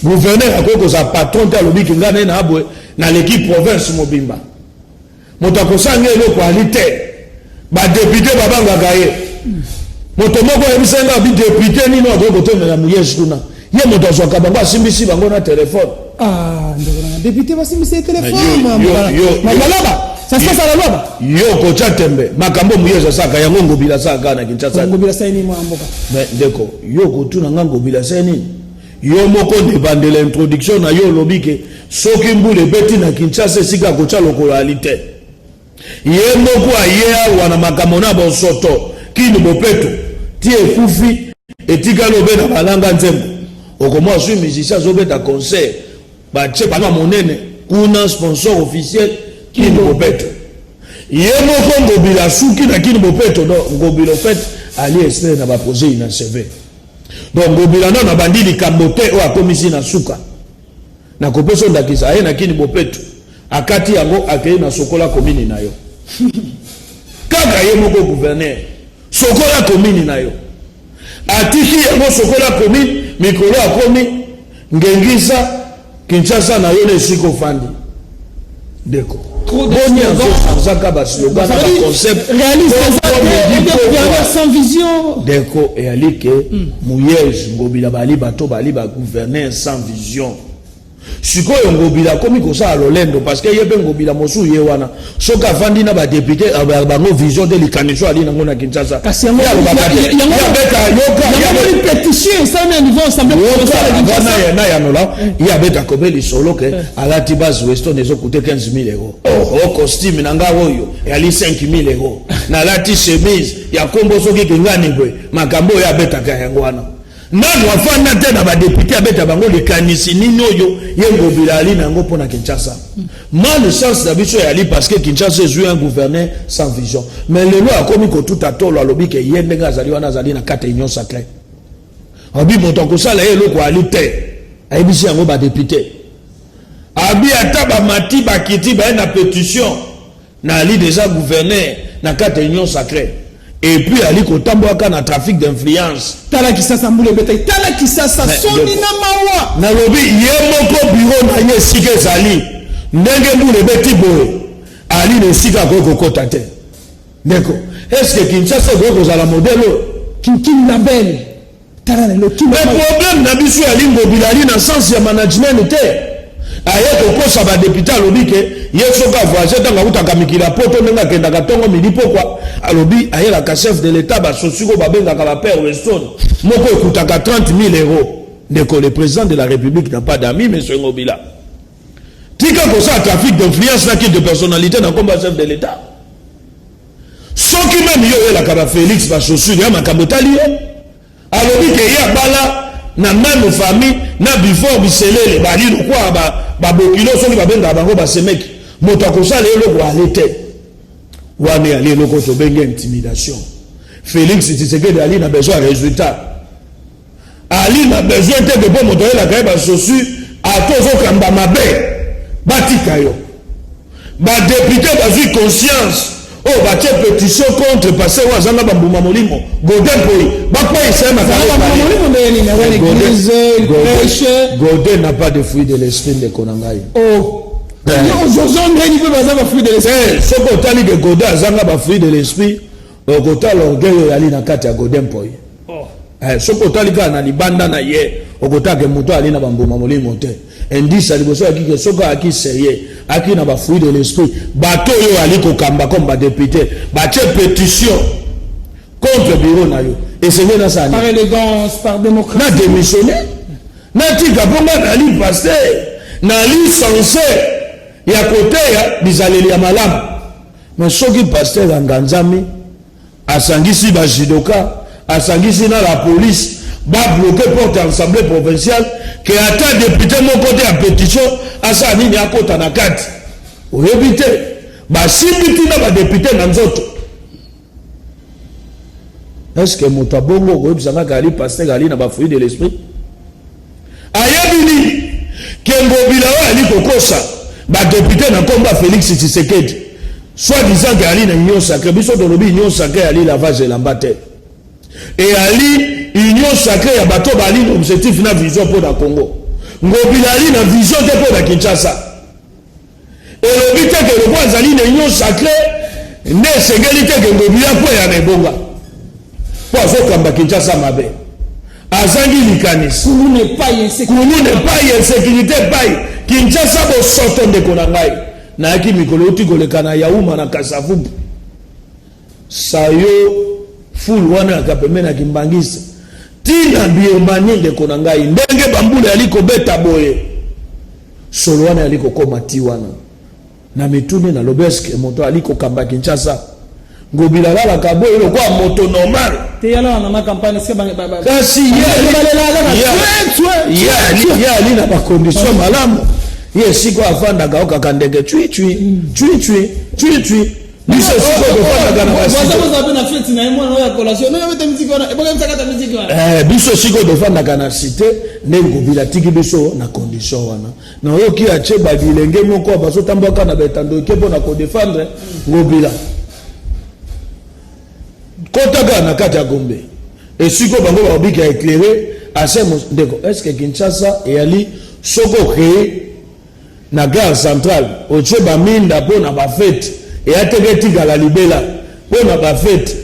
Gouverneur akoki kozala patron te. Alobiki ngai naye na boye, naleki province mobimba, moto akosala ngai eloko ali te. Badéputé babangaka ye. Moto moko ayebisa nga abi député nini akoki kotemela Muyej kuna? Ye moto azwaka bango, asimbisi bango na telefone. Ah, ndeko nanga, député basimbisi ye telefone malaba, ça se passe à la Lualaba. Yo kotya tembe, makambo Muyej asalaka yango, Ngobila asalaka na Kinshasa. Ngobila asali nini, mwana mboka? Mais ndeko, yo kotuna nga Ngobila asali nini? Yo moko nde bandela introduction na yo, olobi ke soki mbula ebeti na Kinshasa, esika akotya lokolo ali te. Ye moko aye awa na makambo na bosoto. Kini bopeto ti ekufi, etikali obe na balanga nzembo. Okomwa azwi musicien, azobeta concert, batie bana monene kuna, sponsor officiel Kini Bopeto. Ye moko Ngobila asuki na Kini Bopeto. Donc Ngobila au fait ali expert na baprojet inachevé. Donc Ngobila nano abandi likambo te oyo akomisi na suka. Nakopesa ndakisa: aye na Kini Bopeto, akati yango, akei na Sokola komini na yo. Kaka ye moko gouverneur, Sokola komini na yo, atiki yango Sokola komini. Mikolo akomi ngengisa Kinshasa na yo na esika ofandi. Ndeko, boni azochangeaka baslogan na baconcept? Sans vision. Ndeko, eyali ke Muyej, Ngobila bali bato bali bagouverneur sans vision. Sikoyo Ngobila akomi kosala lolendo, parce que ye mpe Ngobila mosusu ye wana, soki afandi na badéputé, bango vision te. Likanisi ali nango na Kinshasa. Kasi yango pétition esalami na niveau assemblée. Na yanola ye abeta kobe lisolo ke alati base Weston, ezocoûter 15 000 euros. O costume na nga oyo eyali 5 000 euros, nalati chemise ya nkombo soki kengani boye. Makambo oyo abetaka yango wana, nanu afanda te na badéputé, abeta bango likanisi nini oyo ye Ngobila ali na yango mpo na Kinshasa. Malchance na biso eyali parce que Kinshasa ezwi un gouverneur sans vision. Mais lelo akomi kotuta tolo, alobi ke ye ndenge azali wana, azali na kati ya union sacrée. Abi moto akosala ye eloko ali te. Ayebisi yango badéputé, abi ata bamati bakiti, baye na pétition, na ali déjà gouverneur na kati ya union sacrée. Et puis ali kotambolaka na trafic d'influence. Tala Kisasa, mbula ebetaki, tala Kisasa, soni na mawa. Nalobi ye moko bureau na ye esika ezali, ndenge mbula ebeti boye, ali na esika akoki kokɔta te. Ndeko, est ce que Kinshasa ekoki kozala modèle oyo? Kin la belle, tala lelo. Mais problème na biso yali Ngobila ali na sens ya management te. Aye kokosa badéputé, alobi ke ye soki avoyage, ntango akutaka mikili ya poto, ndenge akendaka ntongo, midi, pokwa, alobi ayelaka chef de l'État basosiko babengaka bapaire Weston, moko ekutaka 30 000 euros. Ndeko, le président de la République n'a pas d'amis. Monsieur Ngobila, tika kosala trafic d'influence na culte de personnalité na nkombo ya chef de l'État. Soki même yo oyelaka bafélix bachaussure ya makambo etali ye, alobi ke ye abala na même famille na Bifort Biselele, bali lokwa babokilo, soki babengaka bango basemeki, moto akosala eloko ale te. Wana eyali eloko tobenge intimidation. Félix Tshisekedi ali na besoin ya résultat, ali na besoin te ke mpo moto ayelaka ye bachaussure. Ata ozokamba mabe, batika yo. Badéputé bazwi conscience oyo batie pétition contre parce oyo azanga bambuma molimo, Godin Mpoi, bakweyisa ye. Godin n'a pas de fruit de l'esprit, ndeko na ngai. Oh. Ozonga mpe baza bafruit de l'esprit. Soki otali ke Godin azanga bafruit de l'esprit, okotala orgueil oyo ali na kati ya Godin Mpoyi. Soki otali kaka na libanda na ye, okotala ke moto ali na bambuma molimo te. Indice ya liboso ayaki ke soki ayaki sérieux, aki na bafruit de l'esprit, bato oyo ali kokamba comme badéputé batie pétition contre bureau na yo, esengeli nasala par élégance, par démocratie. Na démissionné, natika, mpo nga nali pasteur, nali censé ya koteya bizaleli ya malamu. Mais soki pasteur anganzami, asangisi bajudoka, asangisi na la police, babloquer porte ya assemblée provinciale, ke ata député moko te ya pétition asala nini, akota na kati, oyebi te, basimbi ntina badéputé na nzoto. Est ce que moto abongo okoyebisa kaka ali pasteur, ali na bafruit de l'esprit? Ayebi nini ke Ngobila oyo ali kokosa badéputé na nkombo ya Félix Tshisekedi, soit disant ke ali na union sacrée? Biso tolobi union sacrée ali lavage elamba te, eyali union sacrée ya bato bali na objectif na vision mpo na Congo. Ngobila ali na vision te mpo na Kinshasa. Elobi te ke lokwa azali na union sacrée nde esengeli te ke Ngobila kweya na ebonga, mpo azokamba Kinshasa mabe, azangi likanisi. Kuluna epai. Kuluna epai, insécurité epai, Kinshasa bosoto. Ndeko na ngai, nayaki mikolo euti koleka na Yauma na Kasavubu, sayo fulu wana yaka pembeni ya Kimbangisa ntina Birmanie. Ndeko na ngai, ndenge bambula yali kobeta boye, solo wana yali kokóma ti wana na mituni. Nalobi, eske moto ali kokamba Kinshasa, Ngobila, alalaka boye lokola moto normal? Te, yala na campagne. Kasi ye ali na bacondition malamu. Ye esika afandaka, okaka ndeke cwi cwi cwi cwi cwi cwi. Biso esika tofandaka na biso, esika tofandaka na cité, nde Ngobila atiki biso na condition wana. Nayoki atie babilenge moko bazotambwaka na betando eke mpo na kodéfendre Ngobila. Kotaka na kati ya Gombe, esika bango bakobika éclairé ase. Ndeko, est ce que Kinshasa eyali soki ocréer na gare centrale, otie baminda mpo na bafêtes, eya teke etikala libela mpo na bafêtes?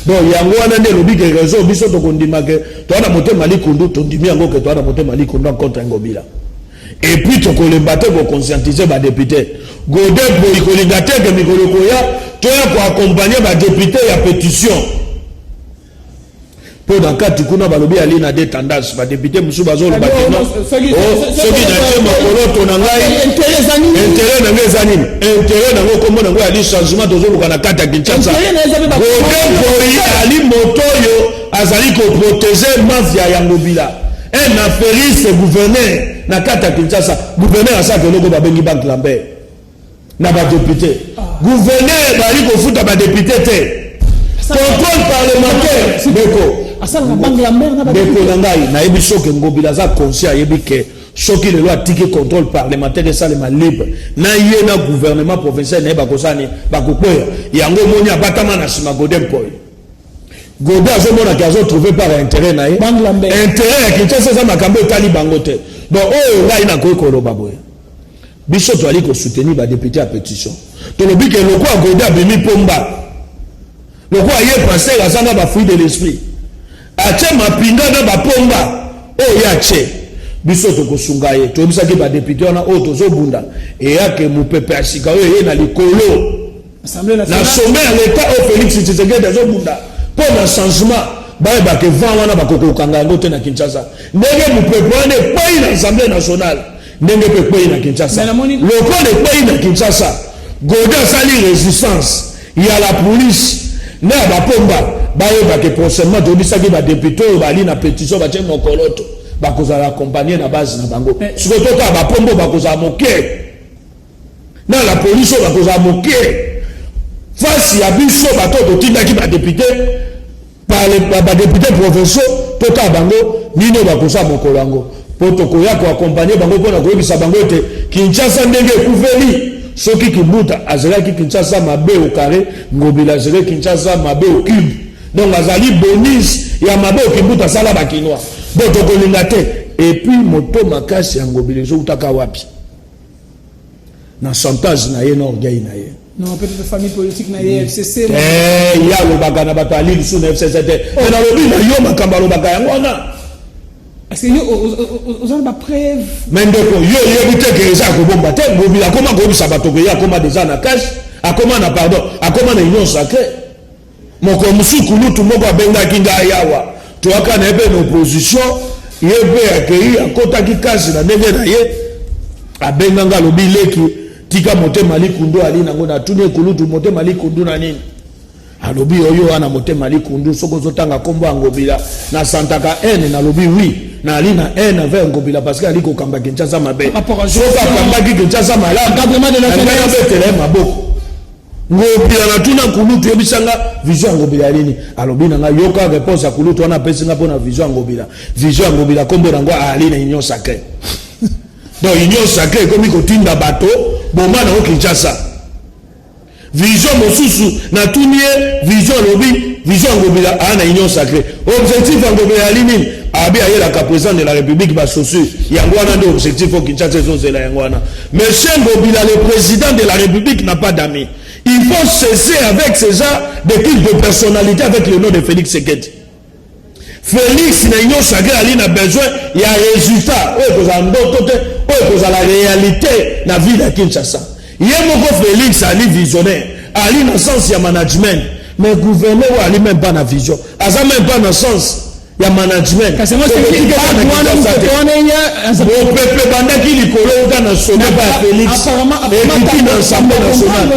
Donc yango wana nde elobi ke réseau biso tokondima ke toza na motema likundu. Tondimi yango ke toza na motema likundu contre Ngobila, et puis tokolemba te koconscientiser badéputé. Godin Mpoyi, kolinga te ke mikolo koya toya koaccompagner badéputé ya pétition, mpo na kati kuna balobi ali na de tendance. Badéputé mosusu bazoloba ke non, soki natie makoloto na ngai, intérêt na ngai eza nini? Intérêt nango, kombo nango yali changement tozoluka na kati ya Kinshasa. Godin Mpoyi ali moto oyo azali koprotéger mafia ya Ngobila, un affairiste gouverneur na kati ya Kinshasa. Gouverneur asalaka eloko babengi Banque Lambert na badéputé. Gouverneur bali kofuta badéputé te. Contrôle parlementaire, ndeko, ndeko na ngai, nayebi soki Ngobila aza conscient. Ayebi ke soki lelo atiki contrôle parlementaire esalema libre, na ye na gouvernement provincial na ye bakosala nini? Bakokweya. Yango omoni abatama na nsima Godin Mpoyi. Godin azomonaki azotrouver par intérêt na ye. Intérêt ya Kinshasa eza makambo etali bango te. Donc oyo ngai nakoki koloba boye: biso toali kosoutenir badéputé ya pétition. Tolobi ke lokola Godin abimi pomba, lokola ye pasteur aza na bafruit de l'esprit, atie mapinga na bapomba oyo ye atie, biso tokosunga ye. Toyebisaki badéputé wana oyo tozobunda eyake mopepe ya sika oyo eye na likolo, na sommet ya l'État oyo Félix Tshisekedi azobunda mpo na changement. Bayebake vent wana bakoki kokanga yango te na Kinshasa. Ndenge mopepe wana ekwei na Assemblée nationale, ndenge mpe ekwei na Kinshasa. Lokola ekwei na Kinshasa, Godin asali résistance ya la police nde ya bapomba. Bayebake prochainement, toyebisaki badéputé oyo bali na pétition, batie mokoloto, bakozala accompagné na base na bango. Sikoyo totala bapomba oyo bakozala moke na la police, oyo bakozala moke face ya biso bato oyo totindaki badéputé, badéputé provinciaux. Totala bango nini oyo bakozala mokolo yango, mpo tokoya koaccompagner bango mpona koyebisa bango ete Kinshasa ndenge ekufeli. Soki Kimbuta azalaki Kinshasa mabe au carré, Ngobila azalaki Kinshasa mabe au cube. Donc azali bonus ya mabe oyo Kimbuta asala bakinois. Donc tokolinga te. Et puis moto makasi ya Ngobila ezowutaka wapi? Na chantage na ye, na orgueil na ye. Non, peut-être famille politique na ye, FCC. Eh, ye alobaka na bato ali lisusu na FCC te. Me nalobi na yo, makambo alobaka yango wana. Parce que yo oza na bapreuve? Me ndeko, yo oyebi te ke eza ya kobomba te. Ngobila akoma koyebisa bato ke ye akoma deja na cash, akoma na, pardon, akoma na Union sacrée. Mokolo mosusu kulutu moko abengaki ngai awa, toyaka na ye mpe na opposition, ye mpe akei akotaki kasi na ndenge na ye. Abenganga, alobi: "Leki, tika motema likundu." Ali nango, natuni ekulutu: "Motema likundu na nini?" Alobi: "Oyo wana motema likundu, soki ozotanga nkombo ya Ngobila nasantaka haine." Nalobi: "Oui, naali na haine envers Ngobila parce que ali kokamba Kinshasa mabe. Soki akambaki Kinshasa malamu, abetela ye maboko." Ngobila, natuna kulutu: "Yebisanga vision ya Ngobila ya nini?" Alobi na ngai, yoka réponse ya kulutu wana apesi nga mpona vision ya Ngobila. Vision ya Ngobila, nkombo nango ali na Union sacrée. Donc Union sacrée ekomi kotinda bato boma nango Kinshasa. Vision mosusu, natuni ye vision, alobi vision ya Ngobila aa na Union sacrée. Objectif ya Ngobila yali nini? Abi ayelaka président de la République bachaussure. Yango wana nde objectif oyo Kinshasa ezozela, yango wana. Monsieur Ngobila, le président de la République n'a pas d'amis. Il faut cesser avec ces genres de culte de personnalité avec le nom de Félix Tshisekedi. Félix na Union sacrée ali na besoin ya résultat oyo ekozala ndoto te, oyo ekozala réalité na ville ya Kinshasa. Ye moko Félix ali visionnaire, ali na sens ya management, mais gouverneur oyo ali même pas na vision, aza même pas na sens ya management. Mopepe bandaki likolo uta na sommet pa ya Félix, ekiti na Assemblée nationale.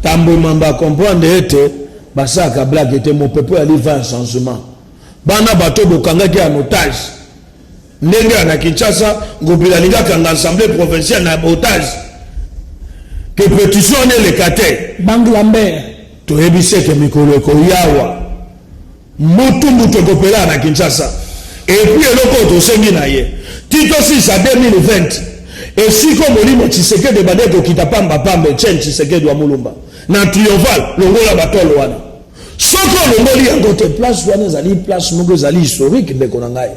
Tambwe Mamba comprendre ete basalaka blague ete mopepe oyo ali va changement. Bana bato bokangaki ya otage ndenge ya na Kinshasa, Ngobila alingi akanga assemblée provinciale na otage ke pétition wana eleka te. Banque Lambert. Toyebi seke mikolo ekoyawa, mutu mutu ekopela na Kinshasa. Et puis eloko oyo tosengi na ye ti tosisa 2020, esika molimo Tshisekedi ebandi ekokita pambapamba, Etienne Tshisekedi wa Mulumba na Triomphal, longola batolo wana. Soki olongoli yango te, place wana ezali place moko ezali historique, ndeko na ngai,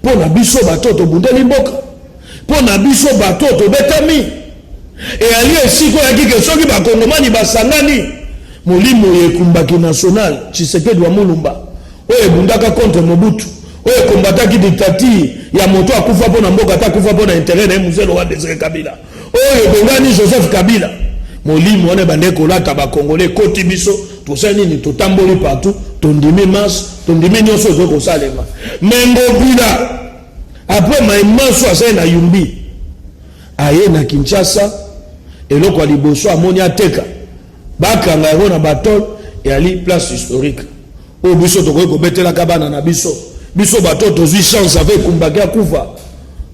mpo na biso bato tobundeli mboka, mpo na biso bato tobetami. Eyali esika oyaki ke soki bakongomani basangani, molimo oyo ekumbaki national Tshisekedi wa Mulumba, oyo ebundaka contre Mobutu, oyo ekombataki dictature ya moto akufa mpo na mboka ata akufa mpo na intérêt na ye, Mzee Laurent Désiré Kabila, oyo ebongani Joseph Kabila, molimo wana ebande kolata bakongole, ekoti biso. Tosali nini? Totamboli partout, tondimi marche, tondimi nyonso ezoki kosalema. Me Ngobila, après maimaso asali na Yumbi, aye na Kinshasa, eloko ya liboso amoni ateka, bakanga yango na batole. Eyali place historique oyo biso tokoki kobetelaka bana na biso. Biso bato tozwi chance ave ekumbaki akufa,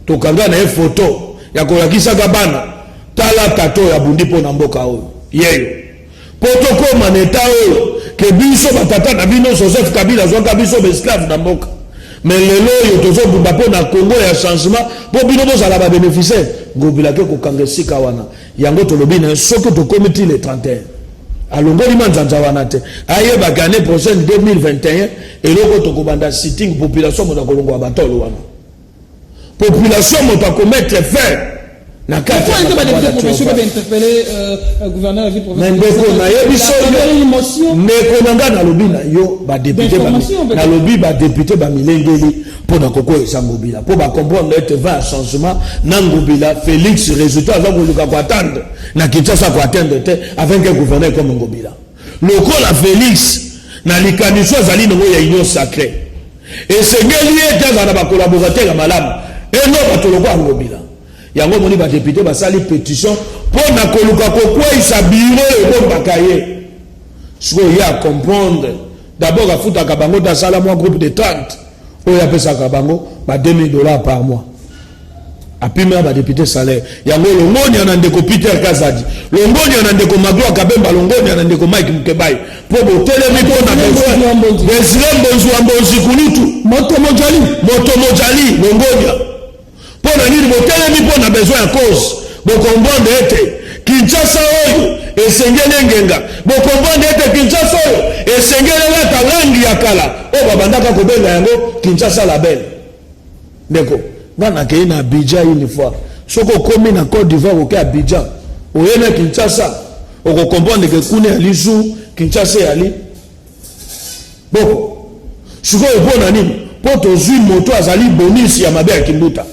tokanga na ye foto ya kolakisaka bana: "Tala tata oyo abundi mpo na mboka oyo." Yeyo mpo tokóma na eta oyo ke biso batata na bino Joseph Kabila azwaka biso baesclave na mboka, mais lelo oyo tozobunda mpo na Congo ya changement, mpo bino bozala babénéficiaire. Ngobila ke kokanga esika wana, yango tolobi na ye: soki tokómi ti le 31, alongoli manzanza wana te, ayebaka année prochaine 2021, eloko tokobanda sitting, population moto akolongola batolo wana, population moto akomettre fin na kati. Mais ndeko, nayebi so, ndeko na ngai, nalobi na yo, badéputé, nalobi badéputé bamilengeli mpo na kokweyisa Ngobila, mpo bacomprendre ete va ya changement na Ngobila. Félix, résultat aza koluka koattendre na Kinshasa, koatteindre te avec un gouverneur comme Ngobila. Lokola Félix na likaniso azali nango ya Union sacrée, esengeli ete azala na bacollaborateur ya malamu eno bato lokola Ngobila. Yango omoni badéputé basali pétition mpo na koluka kokweyisa bureau ebombaka ye. Sikoyo ye acomprendre d'abord, afutaka bango te. Asala mwa groupe de 30 oyo apesaka bango ba 2000 $ par mois, apimela badéputé salaire. Yango longonia na ndeko Peter Kazadi, longonia na ndeko Magloire Kabemba, longonia na ndeko Mike Mukebai, mpo botelemi mpo na besoin. Désiré Mbonzi wa Mbonzi, kulutu moto mojali. Moto mojali, longonia. Mpo na nini botelemi? Mpo na besoin ya cause. Bocomprendre ete Kinshasa oyo esengeli engenga. Bocomprendre ete Kinshasa oyo esengeli elata langi ya kala oyo babandaka kobenga yango Kinshasa la belle. Ndeko nga, nakei na Abidjan une fois. Soki okomi na Cote d'Ivoire, oke Abidjan, oye na Kinshasa, okocomprendre ke kuna eyali jour, Kinshasa eyali boko. Sikoyo mpo na nini? Mpo tozwi moto azali bonus ya mabe ya Kimbuta.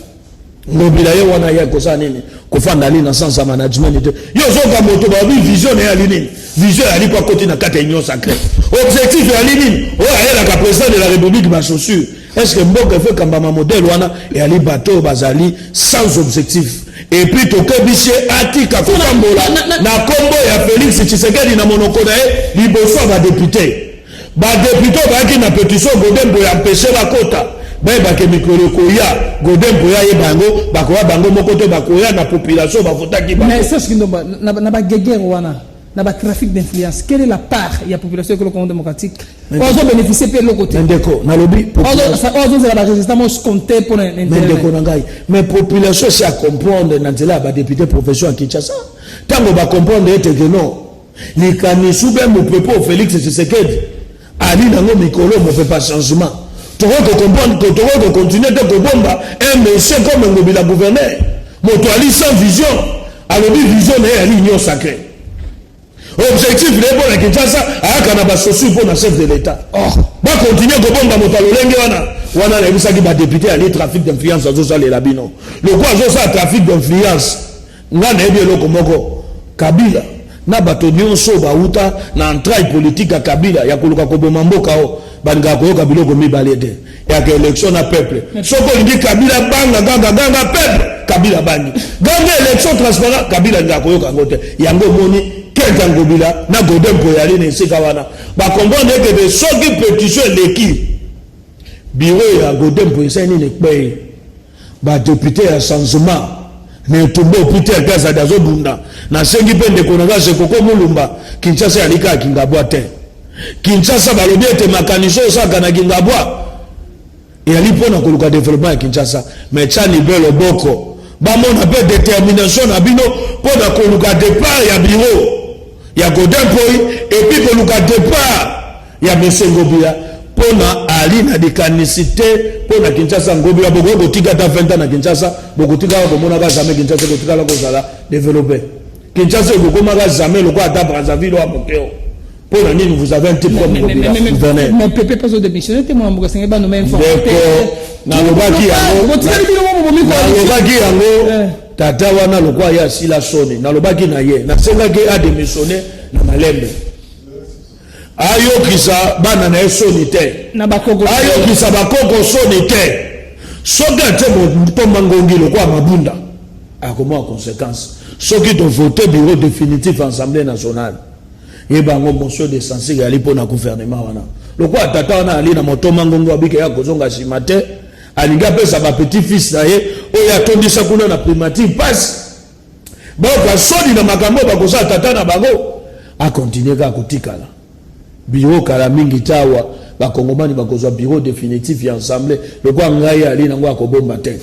Ngobila ye wana ye kosala nini? Kofanda ali na sens ya management te. Yo ozoka moto babi vision na ye ali nini? Vision eyali mpo akoti na kati ya Union sacrée. Objectif eyali nini? Oyo ayelaka président de la République bachaussure. Est ce que mboka efo ekambama modèle wana? Eyali bato oyo bazali sans objectif. Et puis tokebisi ye atika kotambola na nkombo ya Félix Tshisekedi na monoko na ye liboso ya badéputé. Badéputé oyo bayaki na pétition Godé Mpoyi empêche bakota, bayebake mikolo ekoya Godé Mpoyi ayeba yango, bakoya bango moko te, bakoya na population bavotaki bango. Mais Serge Kindomba, na baguéguerre wana, na batrafic d'influence, quelle est la part ya population ekolo Congo démocratique oyo azobénéficie mpe eloko te? Ndeko, nalobi oyo azozela barésultat mo escompté mpona mais ndeko na ngai, mais population esi acomprendre na nzela ya badéputé profession ya Kinshasa. Ntango bacomprendre ete ke non, likanisi mpe mopepe oyo Félix Tshisekedi ali nango mikolo, mopepe ya changement, tokoki kocomprendre, tokoki kocontinue te kobomba un monsieur comme Ngobila gouverneur, moto ali sans vision. Alobi vision na ye ali Union sacrée, objectif na ye mpo na Kinshasa ayaka na bachaussure mpo na chef de l'État. Oh, bakontinue kobomba moto ya lolenge wana wana? Nayebisaki badéputé, ali trafic d'influence azosalela bino. Lokwa azosala trafic d'influence, nga nayebi eloko moko: Kabila na bato nyonso bauta na entraille politique ya Kabila ya koluka koboma mboka oyo, balingaka koyoka biloko mibale te: yaka élection na peuple. Soki olingi Kabila banga, ganga, ganga peuple, Kabila bangi. Ganga élection transparent, Kabila alingaka koyoka yango te. Yango omoni kenta Ngobila na Godé Mpoyi ali na esika wana, bacomprendre ekete soki pétition eleki, bureau ya Godé Mpoyi esali nini? Ekpei. Badéputé ya changement na etumba oyo Peter Kazadi azobunda, nasengi mpe ndeko na nga Sekoko Mulumba, Kinshasa yali kaka Kingabwa te. Kinshasa, balobi ete makanisi oyo osalaka na Kingabwa eyali mpona koluka développement ya Kinshasa, mais tiani mpe loboko, bamona mpe détermination na bino mpona koluka départ ya bureau ya Godé Mpoyi et puis koluka départ ya monsieur Ngobila, mpona ali na likanisi te mpona Kinshasa. Ngobila, bokoki kotika ata 20 ans na Kinshasa, bokotikaka komonaka jamais Kinshasa ekotikala kozala développé. Kinshasa ekokomaka jamais lokola ata Brazzaville oyo mokeo. Mpo na nini? Vous avez un type comme Ngobila gouverneur. Mais pepe mpe azodémissionne te, mwana mboka, esengeli banome. Ndeko, nalobaki yango, nalobaki yango. Tata wana, lokwa ye asila soni, nalobaki na ye, nasengaki adémissionne na malembe, ayokisa bana na ye soni te, ayokisa bakoko soni te. Soki atie motomba ngongi lokwa Mabunda, akomona conséquence. Soki tovote bureau définitif Assemblée nationale, yeba yango, motion de censure eyali mpo na gouvernement wana. Lokola tata wana ali na motoma ngongo, abike ya kozonga nsima te, alingi apesa bapetit fils na ye oyo atondisa kuna na primature mpasi, bayoka soni na makambo oyo bakosala tata na bango, akontinue kaka kotikala bureau. Kala mingi te awa bakongomani bakozwa bureau définitif ya Assemblée. Lokola ngai ali nango akobomba te,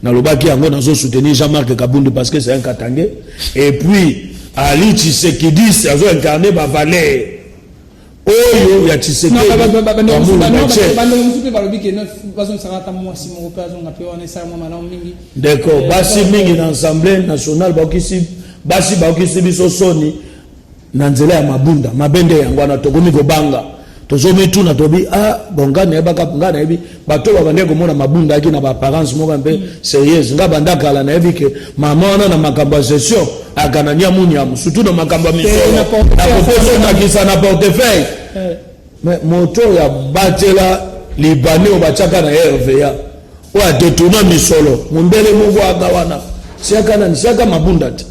nalobaki yango, nazosoutenir Jean-Marc Kabundu parce que c'est un Katangais et puis ali Tshisekedi azo incarne bavaleur oyo ya Tshisekedi. Bandeko mosusu mpe balobi ke bazongisaka ata mwasi moko mpe azonga mpe wana, esala mwa malamu mingi. Ndeko, basi mingi na Assemblée nationale baokisi basi, baokisi biso soni na nzela ya Mabunda mabende. Yango wana tokomi kobanga, tozomituna, tobi ah bon, ngai nayebaka, ngai nayebi bato babandaki komona Mabunda ayaki na baapparence moko mpe sérieuse. Ngai banda kala nayebi ke mama wana na makambo ya gestion aka na niamuniamu, surtout na makambo ya misolo, nakopesa ndakisa na portefeuille. Mais moto oyo abatela Libani oyo batiaka na RVA, oyo adetourna misolo, mondele moko aka wana, siaka nani? Siaka Mabunda te.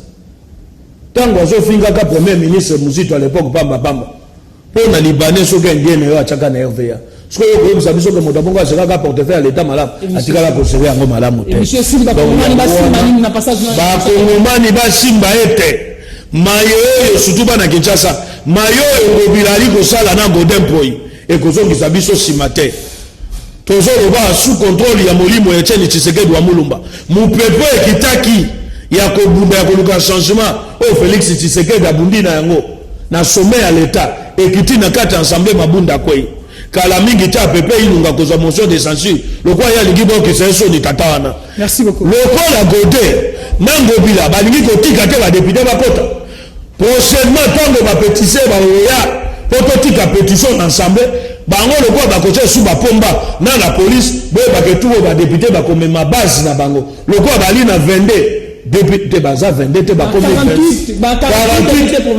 Ntango azofingaka premier ministre Muzito à l'époque pambapamba mpo na Libanais, soki indien na yo atiaka na RVA, soki oyo koyebisa biso ke moto abongo asekaka portefeuille ya leta malamu, atikala kosere yango malamu te. Bakongomani basimba ete maye oyo, surtout bana Kinshasa, maye oyo Ngobila ali kosala na Godé Mpoyi ekozongisa biso nsima te. Tozoloba sous contrôle ya molimo ya Etienne Tshisekedi wa Mulumba. Mopepe ekitaki ya kobunda, ya koluka changement oyo Félix Tshisekedi abundi na yango na sommet ya l'État, ekiti na kati ya Assemblée, Mabunda akwei. Kala mingi te apepe ilunga kozwa motion de censure, lokola ye alingi bokisa ye soni tata wana. Merci beaucoup. Lokola Godé Na Ngobila balingi kotika te badéputés bakota. Prochainement, ntango bapétition baoya mpo totika pétition na ensemble, bango lokola bakotia esu bapomba na la police, boyebaka etu oyo badéputés bakomema base na bango lokola bali na 22 député, baza 22 te, bakomi 48,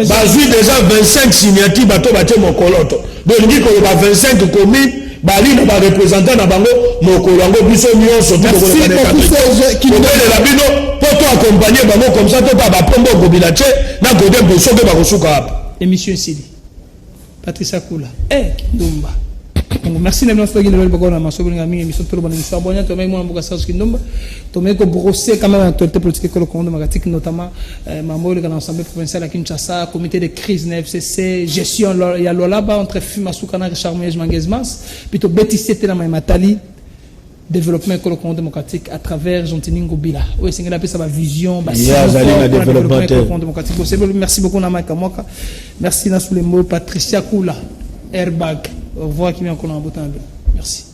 bazwi déjà 25 signature, bato batie mokoloto. Bolingi koloba 25 commune bali na bareprésentant na bango. Mokolo yango biso nyonso tobelela bino mpo to accompagne bango comme ça, to pa bapombo Ngobila tie na Godé Mpo soki bakosuka wapi. Émission esili. Patricia Kula, Kindumba. Donc, merci na bino soki lelo boko na maso bolinga mingi émission Toloba na émission abonya to mwana mboka Serge Kindumba. Tomeki kobrosser quand même actualité politique ekolo Congo démocratique, notamment mambo oleka na Assemblée provinciale ya Kinshasa, comité de crise na FCC, gestion ya Lualaba entre Fima Suka na Richard Muyej Mangez Mas, puis tobetisi ete na matali développement ekolo Congo démocratique à travers Gentiny Ngobila oyo esengeli apesa bavision. Développement Congo démocratique. Merci beaucoup na Mike Mwaka, merci na Sulembo Patricia Kula Airbag. Au revoir, kimi encore na botana. Merci.